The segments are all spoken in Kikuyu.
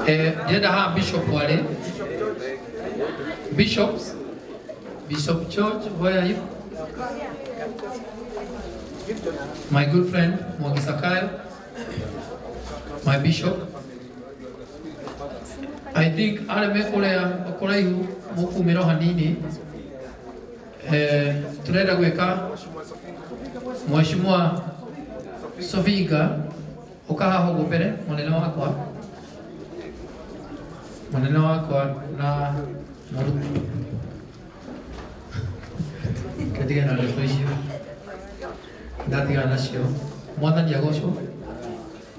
Ndĩrenda haha Bishop arĩ. Bishops, Bishop George, where are you? My good friend Mwangi Sakayo, my bishop. I think arĩa me kũrĩa kũraihu mũkumĩra o hanini. Tũrenda gwĩka Mheshimiwa Sofinga ũka haha ũguo mbere mũnene wakwa, mũnene wakwa na mũruti ndige na ndeto icio ndatigana nacio. Mwathani agocwo.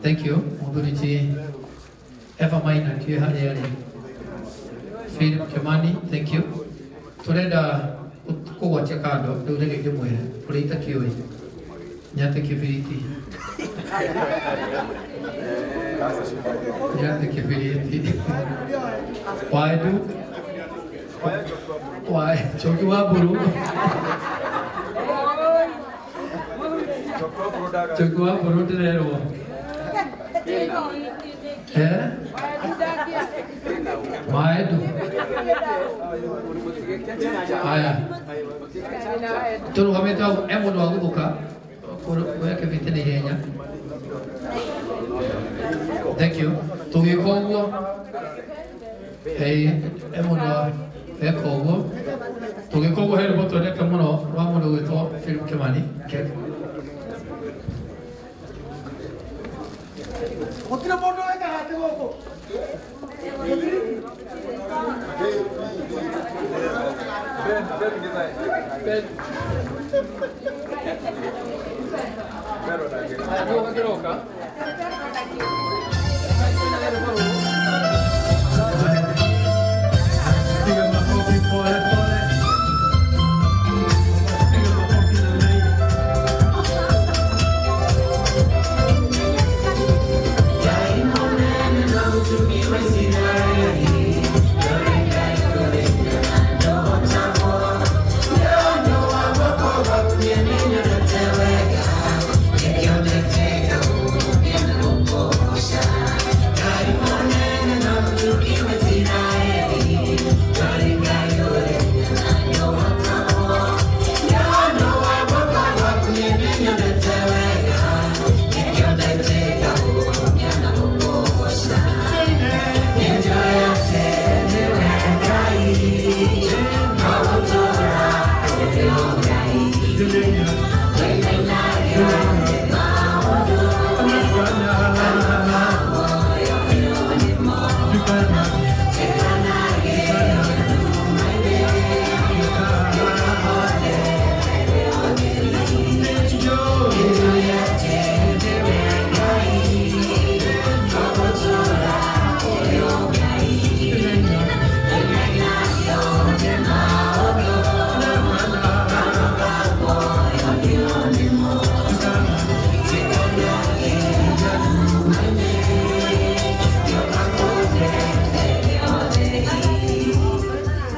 Thank you mũthuri ti Eva Maina ndiũĩ harĩa arĩ. Philip Kimani, thank you. Tũrenda kũgwatia kando rĩu reke ngĩmwĩre ũrĩa itakĩũĩ nyate kĩbiriti, nyate kĩbiriti waendu wa Njoki wa Mburu, Njoki wa Mburu ndĩrerwo. Eh? Waendu haya tũrũgamĩte hau e mũndũ wa gũthũka kuoya kĩbiriti na ihenya. Thank you. Tũgĩka ũguo e mũndũ wa eka ũguo tũgĩka ũguo he rwĩmbo twendete mũno rwa mũndũ gwĩtwo Philip Kimani. Gũtirĩ mũndũ wĩkaga atĩ gũkũ. Kĩroka. Piga makofi pole pole. Piga makofi namna hii.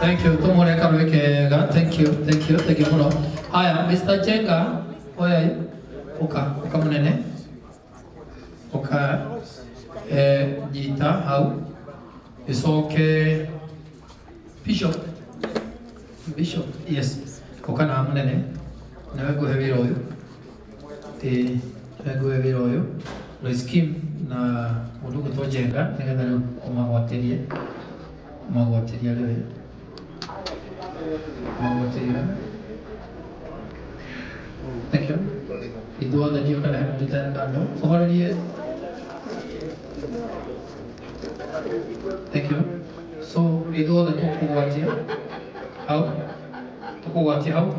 Thank you. Tumure karwe kega. Thank you. Thank you. Thank you muno. Haya, Mr. Jenga, oya uka, uka munene. Uka nyita hau. Icoke Bishop. Bishop, yes. Uka na munene. Nawe nguhe wĩra ũyũ. Ĩĩ, nawe nguhe wĩra ũyũ. Lois Kim na mũndũ ũgwĩtwo Njenga nĩgetha rĩu ũmagwatĩrie. Ũmagwatĩrie rĩu. Ũmagwatĩrie. Thank you. Ithuothe ndiũ kana he mũndũ ũtarĩ kando. Ũhorerie. Thank you. So ithuothe tũkũgwatia hau. Tũkũgwatia hau.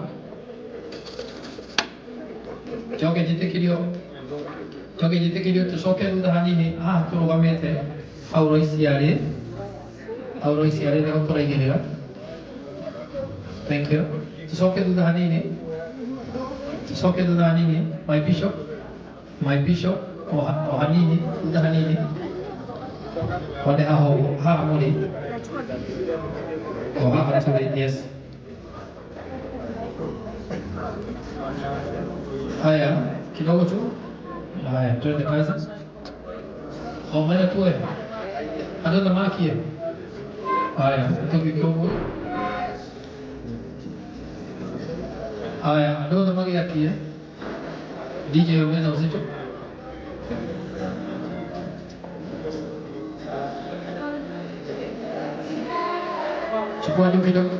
Njoke njĩtĩkĩrio, njoke njĩtĩkĩrio tũcoke thutha hanini haha tũrũgamĩte hau Royce arĩ, hau Royce arĩ nĩho tũraigĩrĩra. Thank you. Tũcoke thutha hanini, tũcoke thutha hanini, my bishop, my bishop, o hanini, thutha hanini. One haha ũguo, haha mũrĩ, o haha tũrĩ, yes. Haya, kidogo tu. Haya, twende kazi. O, haya tuwe. Andũ othe makie. Haya, tũgĩka ũguo. Haya, andũ othe magĩakie. DJ ongeza uzito. Chukua juu kidogo.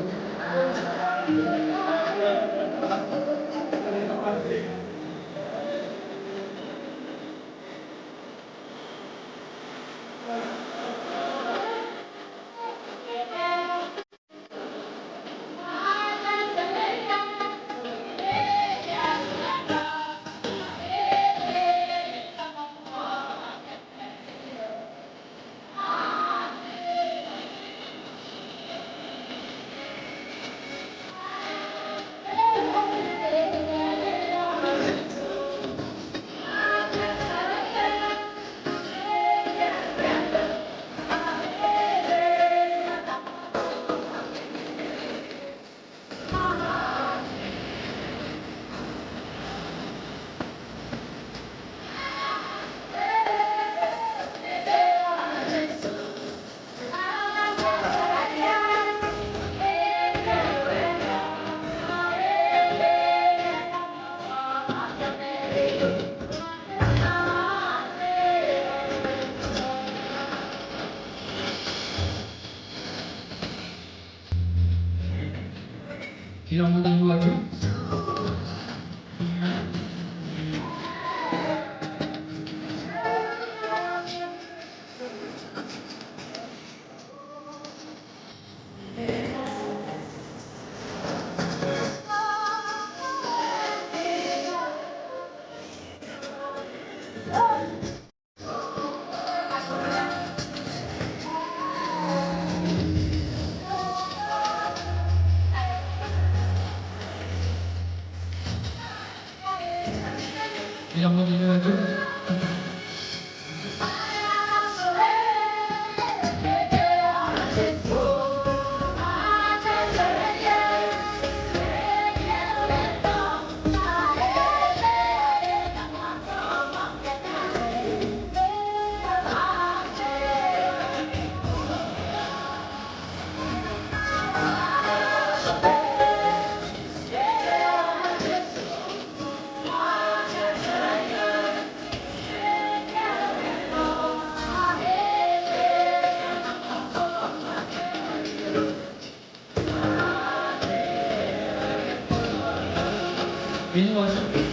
Kila mmoja juu tu. Kila mmoja juu tu. Inua juu.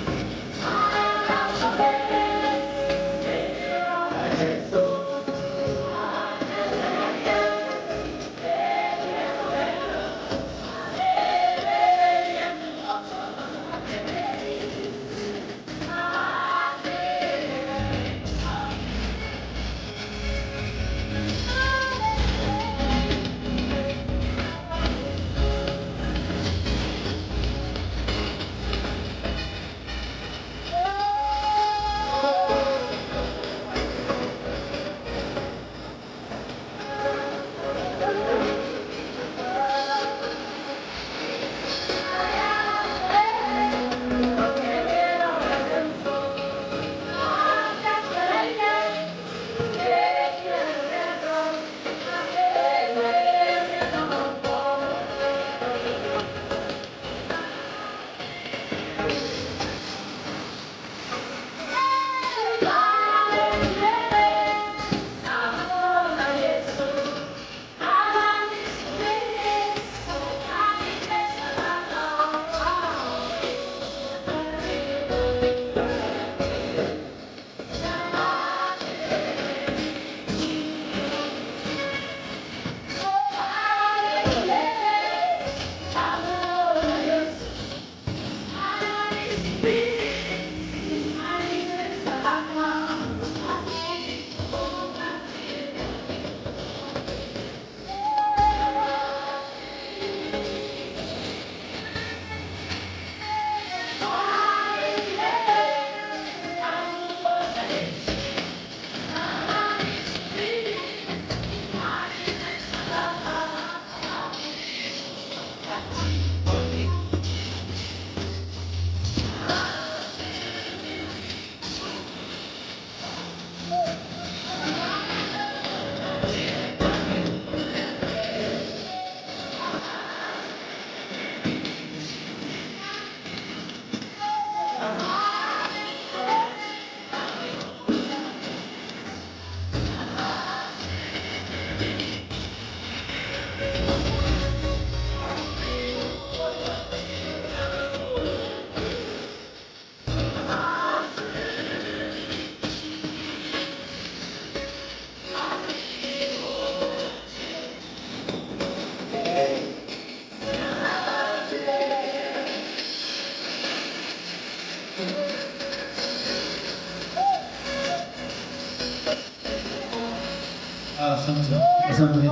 Asante. Asante.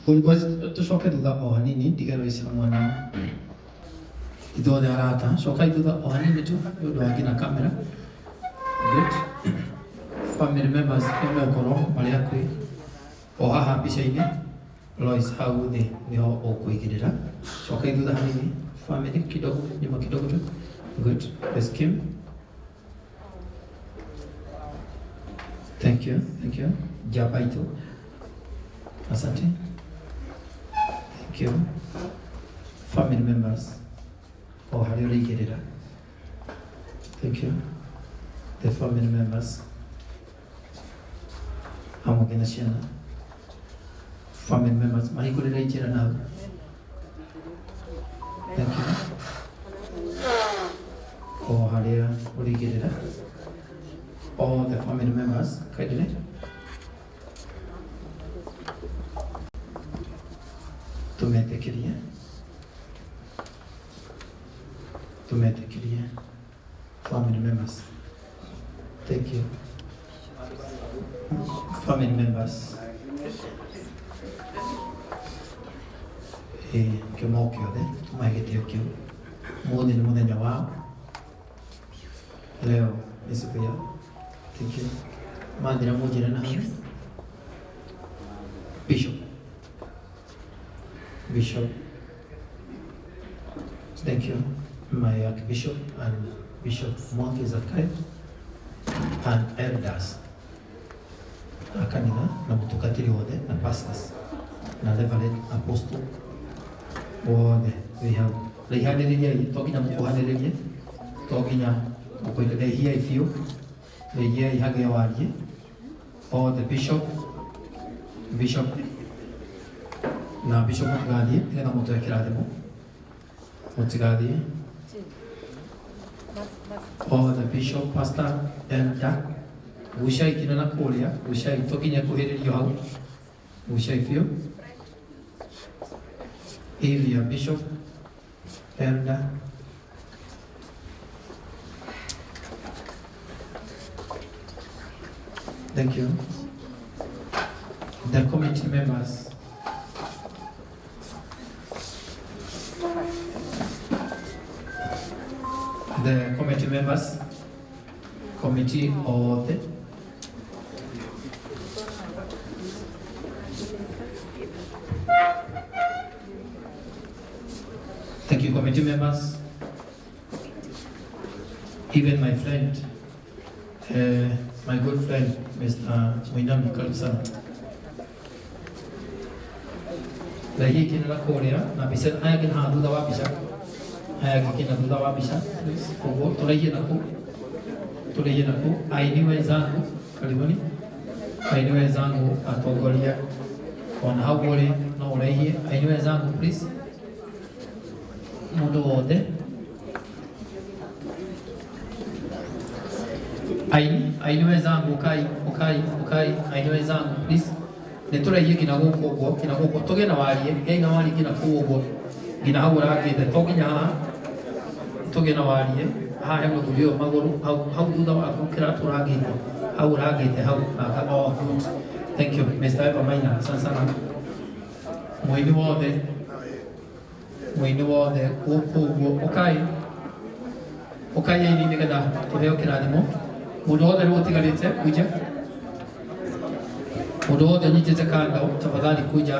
Kulikuwa tucoke thutha o hanini ndige Lois hamwe na ithuothe arata. Cokai thutha o hanini tu nĩ ũndũ wa nginya kamera. Good. Family members nĩ megũkorwo marĩ hakuhĩ o haha mbica-inĩ. Lois hau thĩ nĩho ũkũigĩrĩra. Cokai thutha hanini family kidogo nyuma kidogo tu. Good. Let's Kim. Thank you. Thank you. Njamba itũ. Asante. Thank you. Family members o harĩa ũraigĩrĩra. Thank you. The family members hamwe nginya ciana. Family members mahingũrĩre njĩra na hau. Thank you. O harĩa ũraigĩrĩra. All the family members kindly. Tumetĩkĩrie. Tumetĩkĩrie. Family members. Thank you. Family members. Kĩmoke othe tũmahe gĩtĩo kĩu. Mũthĩ nĩ mũthenya wao. Leo ni siku yao. Thank you. Mathira mũnjĩre na hau. Bishop. Bishop. Thank you. My Archbishop and Bishop Mwangi Zakayo and elders a kanitha na mũtungatĩri wothe na pastors na reverend apostle wothe wĩ hau. Raihanĩrĩriai, to nginya mũkuhanĩrĩrie, to nginya mũkũraihiai biũ, raihiai hagĩe warie. All the bishop, bishop na bishop mũtigathiĩ nĩgetha mũtũhe kĩrathimo, mũtigathiĩ. All the bishop, pastor, elder, gucai kinya na kũrĩa, gucai to nginya kuhĩrĩrio hau, gucai biũ. Area bishop, elder, thank you. The committee members. The committee members, committee othe. Thank you, committee members. Even my friend, my good friend, Mr. Muinami, karibu sana. Raihia kina na kũrĩa na mbica aya ngina haha thutha wa mbica, aya angĩ kina thutha wa mbica, please. Koguo tũraihie na kũu, tũraihie na kũu. Aini wenzangu, karibuni. Aini wenzangu atongoria, ona hau ũrĩ no ũraihie. Aini wenzangu please, mũndũ wothe. Aini, aini wenzangu, ukai, ukai, ukai, aini wenzangu please. Nĩ tũraihie nginya gũkũ ũguo, nginya gũkũ tũgĩe na warie, gĩai na warie nginya kũu ũguo, nginya hau ũrangĩte, to nginya haha tũgĩe na warie. Haha he mũthuri ũyũ magũrũ, hau, hau thutha waku kĩratũ ũrangĩte, hau ũrangĩte hau. Oh, good. Thank you, Mr. Eva Maina, asante sana. Mũini wothe, mũini wothe gũkũ ũguo, ũkai, ũkai aini nĩgetha tũheo kĩrathimo. Mũndũ wothe rĩu ũtigarĩte, kuja. Mũndũ wothe ũnyitĩte kando, tafadhali kuja.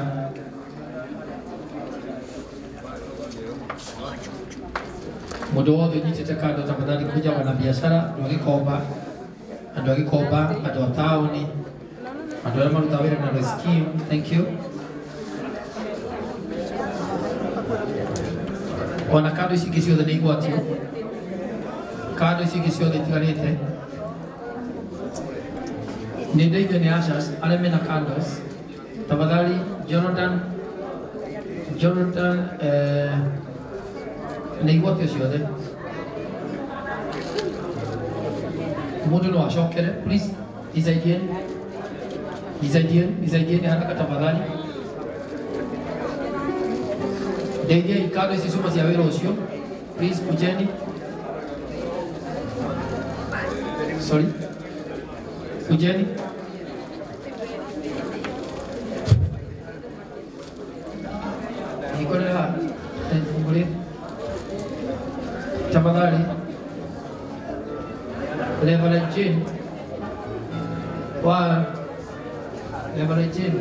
Mũndũ wothe ũnyitĩte kando, tafadhali kuja. Wanabiashara, andũ a Gĩkomba, andũ a Gĩkomba, andũ a taũni, andũ arĩa marutaga wĩra na Lois Kim, thank you. Ona kando ici ingĩ ciothe nĩ igwatio, kando ici ingĩ ciothe itigarĩte nĩ ndeithio nĩ ushers arĩa mena candles, tafadhali. Jonathan, Jonathan, nĩ igwatio ciothe, mũndũ no acokere. Please nisaidieni, nisaidieni, nisaidieni haraka tafadhali. Ndeithiai kando ici ciuma cia wĩra ũcio, please kujeni. Sorry, kujeni. Jane.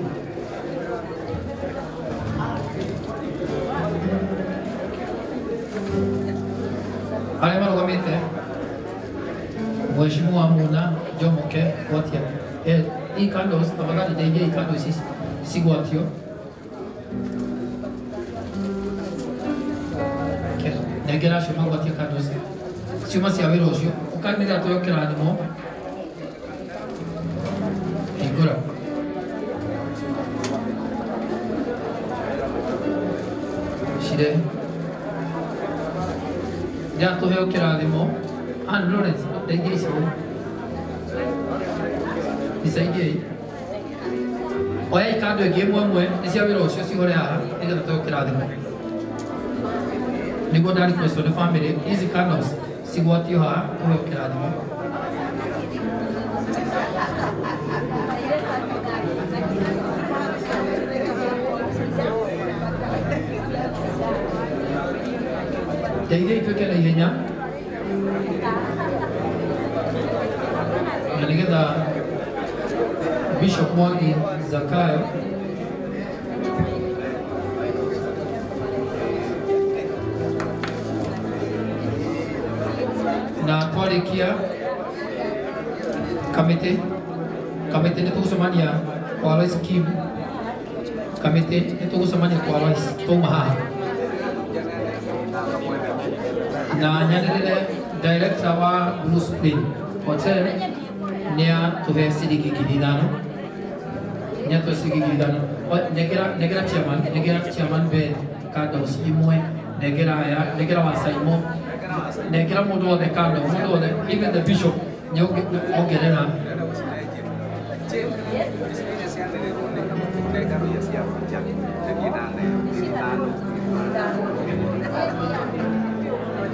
Arĩa marũgamĩte Mheshimiwa Muna Jomoke gwatia hii candles tafadhali ndeithie hii candles ici cigwatio. Nengera acio magwatie candles ciuma cia wĩra ũcio ũkanĩgetha tũheo kĩrathimo hingũra. Cire nĩgetha tũheo kĩrathimo. Ann Lawrence, ndeithie ici nisaidie. Oya ikando ĩngĩ ĩmwe ĩmwe nĩ cia wĩra ũcio cihore haha nĩgetha tũheo kĩrathimo. Nĩguo nda request nĩ family hizi candles cigwatio haha tũheo kĩrathimo. Ndeithia ituĩke na ihenya na nĩgetha Bishop Mwangi Zakayo na twarikia kamĩtĩ kamĩtĩ nĩ tũgũcemania kwa Lois Kim kamĩtĩ nĩ tũgũcemania kwa Lois twauma haha na nyanĩrĩre director wa Blue Spring Hotel nĩ atũhe ciringi 5,000 nĩ atũhe ciringi 5,000. Nengera chairman, nengera chairman Ben candles imwe, nengera aya, nengera wa Simon, nengera mũndũ wothe candle, mũndũ wothe even the bishop nĩ ongerera.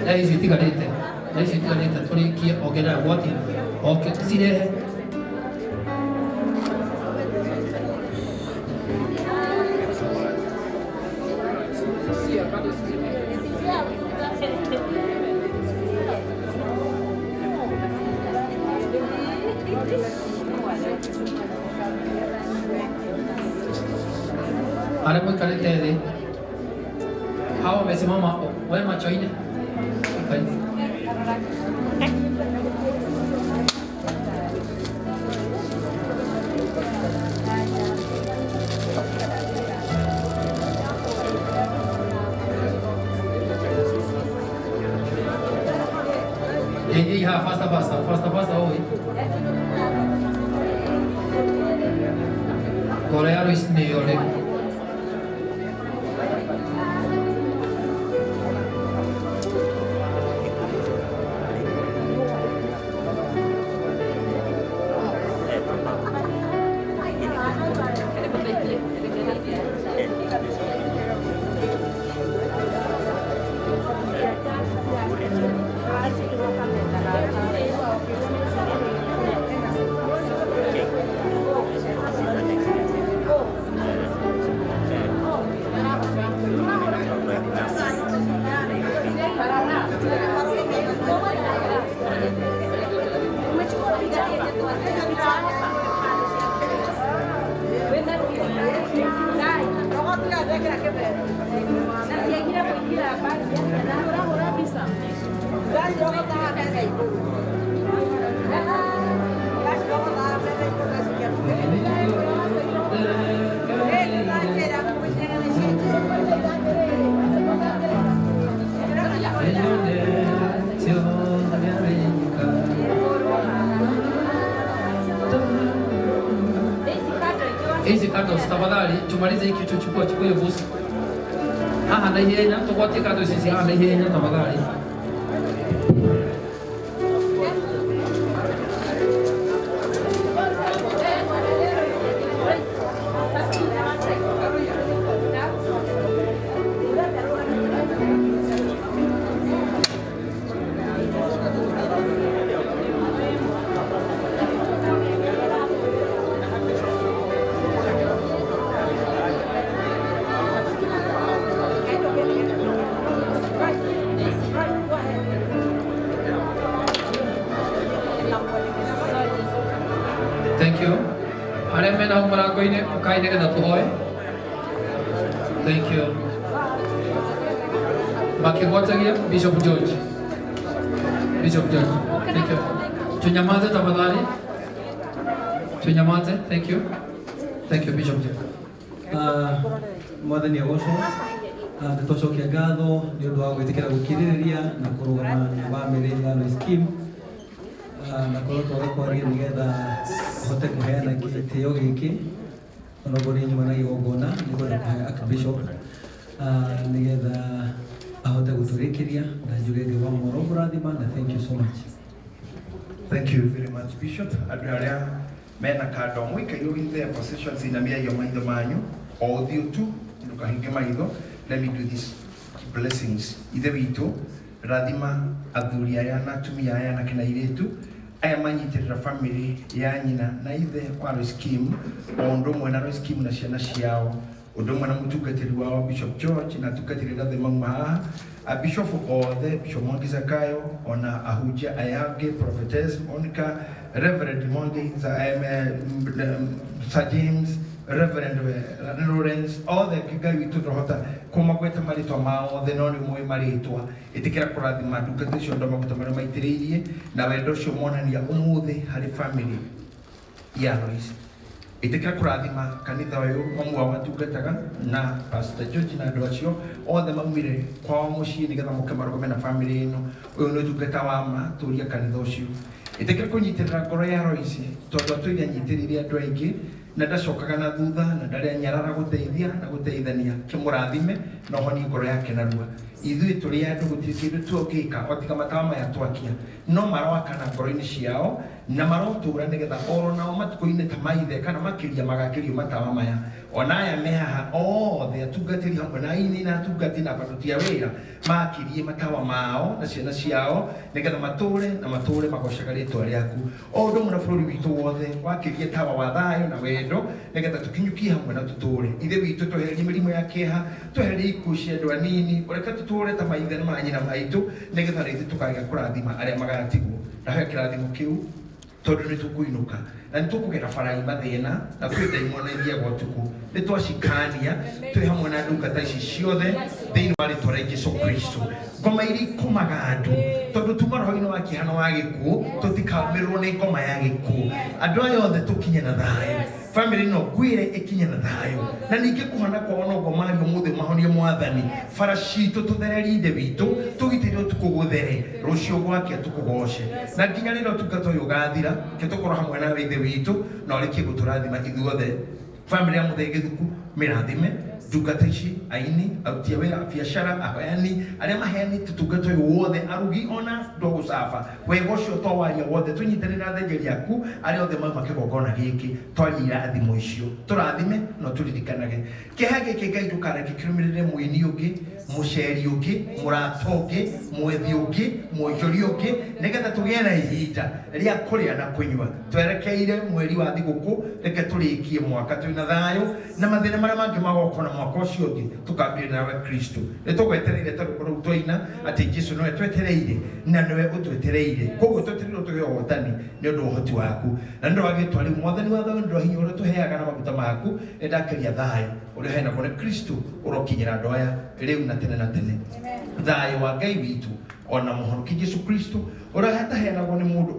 Na icio itigarĩte, na icio itigarĩte tũrĩkie ongerera gwati oke cirehe. Arĩa mũikarĩte thĩ hawa wamesimama we macho-inĩ. Ndeithia haha faster faster faster faster oi. Ngoro ya Lois nĩyo rĩu. Hizi candles tafadhali tumalize hiki kitu, chukua chukua hiyo busi haha na ihenya tugwatie candles ici haha na ihenya tafadhali. mũrango-inĩ ũkai nĩgetha tũhoe. Thank you. Makĩgwatagia Bishop George. Bishop George. Thank you. Tunyamaze tafadhali. Tunyamaze. Thank you. Thank you, Bishop George. Mwathani agocwo. Nĩ twacokia ngatho nĩ ũndũ wa gwĩtĩkĩra gũkirĩrĩria na kũrũgama na bamĩrĩ ya Lois Kim, na korwo twaga kwaria nĩgetha hote kũheana gĩtĩo gĩkĩ onokorwo nĩ nyuma na igongona nĩ kwenda kũhe Archbishop, nĩgetha ahote gũtũrĩkĩria na njuge Ngai wa mworo mũrathima na thank you so much. Thank you very much, Bishop. Andũ arĩa mena kando mũikairwo in their positions inamiagia maitho manyu o ũthiũ tu, ndũkahinge maitho. Let me do these blessings. Ithe witũ, rathima athuri aya na atumia aya na kina airĩtu aya manyitĩrĩra family ya nyina na ithe wa Lois Kim, o ũndũ ũmwe na Lois Kim na ciana ciao, ũndũ ũmwe na mũtungatĩri wao Bishop George na atungatĩri othe mauma haha, abishofu othe, Bishop Mwangi Zakayo, ona ahunjia aya angĩ, Prophetess Monica, Reverend Mwangi, Sir James, Reverend Lawrence, othe. Ngai witũ, ndũhota kũmagweta marĩtwa mao othe no nĩ ũmoĩ marĩtwa. Ĩtĩkĩra kũrathima ndungata icio ndo maguta marĩa maitĩrĩirie na wendo ũcio monania ũmũthĩ harĩ family ya Lois. Ĩtĩkĩra kũrathima kanitha ũyũ mamu wao atungataga na Pastor George na andũ acio othe maumire kwao mũciĩ nĩgetha moke marũgame na family ĩno. Ũyũ nĩ ũtungata wa ma tũria kanitha ũcio. Ĩtĩkĩra kũnyitĩrĩra ngoro ya Lois tondũ atũire anyitĩrĩire andũ aingĩ na ndacokaga na thutha na ndarĩ anyarara gũteithia na gũteithania. Kĩmũrathime na ũhonie ngoro yake narua. Ithuĩ tũrĩ andũ gũtirĩ kĩndũ tuongĩka o tiga matawa maya twakia no maroakana ngoro-inĩ ciao na marotũra nĩgetha oro nao matukũ-inĩ ta maithe kana makĩria magakĩrio matawa maya. Ona aya me haha othe atungatĩri hamwe na aini na atungatĩ na aruti a wĩra makirie matawa mao na ciana ciao nĩgetha matũre na matũre magocaga rĩtwa rĩaku. O ũndũ ũmwe na bũrũri witũ wothe wakĩrie tawa wa thayũ na wendo nĩgetha tũkinyũkie hamwe na tũtũre. Ithe witũ, twehererie mĩrimũ ya kĩeha, twehererie ikuũ cia andũ anini, ũreke tũtũre ta maithe na manyina maitũ nĩgetha na ithuĩ tũkagĩa kũrathima arĩa magatigwo. Ndahoya kĩrathimo kĩu tondũ nĩ tũkũinũka na nĩ tũkũgera bara mathĩna na kwĩ ndaimono ithiaga ũtukũ. Nĩ twacikania twĩ hamwe na ndungata ici ciothe thĩinĩ wa rĩtwa rĩa Jesu Kristo. Ngoma iria ikũmaga andũ tondũ tuma roho-inĩ wa kĩeha na wa gĩkuũ tũtikaumĩrwo nĩ ngoma ya gĩkuũ. Andũ aya othe tũkinye na thayũ, family no ngwĩre ĩkinye na thayũ na ningĩ kũhona kwao noguo mari ũmũthĩ mahonie. Mwathani, bara citũ tũthererie, ithe witũ, tũgitĩre ũtukũ gũthere, rũciũ gwakĩa tũkũgoce na nginya rĩrĩa ũtungata ũyũ ũgathira ke tũkorwo hamwe nawe ithe witũ na ũrĩkie gũtũrathima ithuothe. Family ya Mũthee Gĩthuku mĩrathime, ndungata ici, aini, aruti a wĩra, biacara, aheani arĩa maheanĩte ũtungata ũyũ wothe, arugi ona andũ a gũcaba wega ũcio twawaria wothe, tũnyitanĩre na athĩnjĩri aku arĩa othe mauma kĩgongona gĩkĩ twarie irathimo icio. Tũrathime na tũririkanage kĩeha gĩkĩ. Ngai, ndũkareke kĩrũmĩrĩre mũini ũngĩ, mũceri ũngĩ, mũrata ũngĩ, mwethi ũngĩ, mwonjoria ũngĩ, nĩgetha tũgĩe na ihinda rĩa kũrĩa na kũnyua. Twerekeire mweri wa thigũkũ, reke tũrĩkie mwaka twĩna thayũ na mathĩna marĩa mangĩ magoka na mwaka ũcio ũngĩ tũkambĩrĩria nawe Kristo. Nĩ tũgwetereire tondũ kũrĩa twaina atĩ Jesu nĩwe twetereire na nĩwe ũtwetereire, koguo twetereire tũgĩe ũhotani nĩ ũndũ wa ũhoti waku na nĩ ũndũ wa gĩtwa rĩu. Mwathani wa thayũ, nĩ ũndũ wa hinya ũrĩa tũheaga na maguta maku, nĩ ndakĩria thayũ ũrĩa ũheanagwo nĩ Kristo ũrokinyĩra andũ aya rĩu na tene na tene. Thayũ wa Ngai witũ ona mũhonoki Jesu Kristo ũrĩa ataheanagwo nĩ mũndũ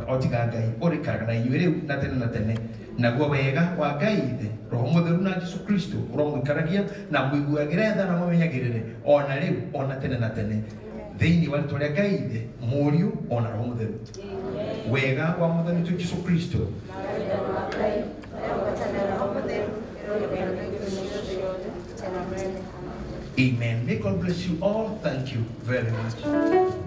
o tiga Ngai ũrĩikaraga na inyuĩ rĩu na tene na tene. Naguo wega wa Ngai Ithe, Roho Mũtheru na Jesu Kristo ũromũikaragia na mũiguagĩre tha na mũmenyagĩrĩre ona rĩu ona tene na tene, thĩinĩ wa rĩtwa rĩa Ngai Ithe, Mũriũ ona Roho Mũtheru. Wega wa Mwathani witũ Jesu Kristo. Amen. May God bless you all. Thank you very much.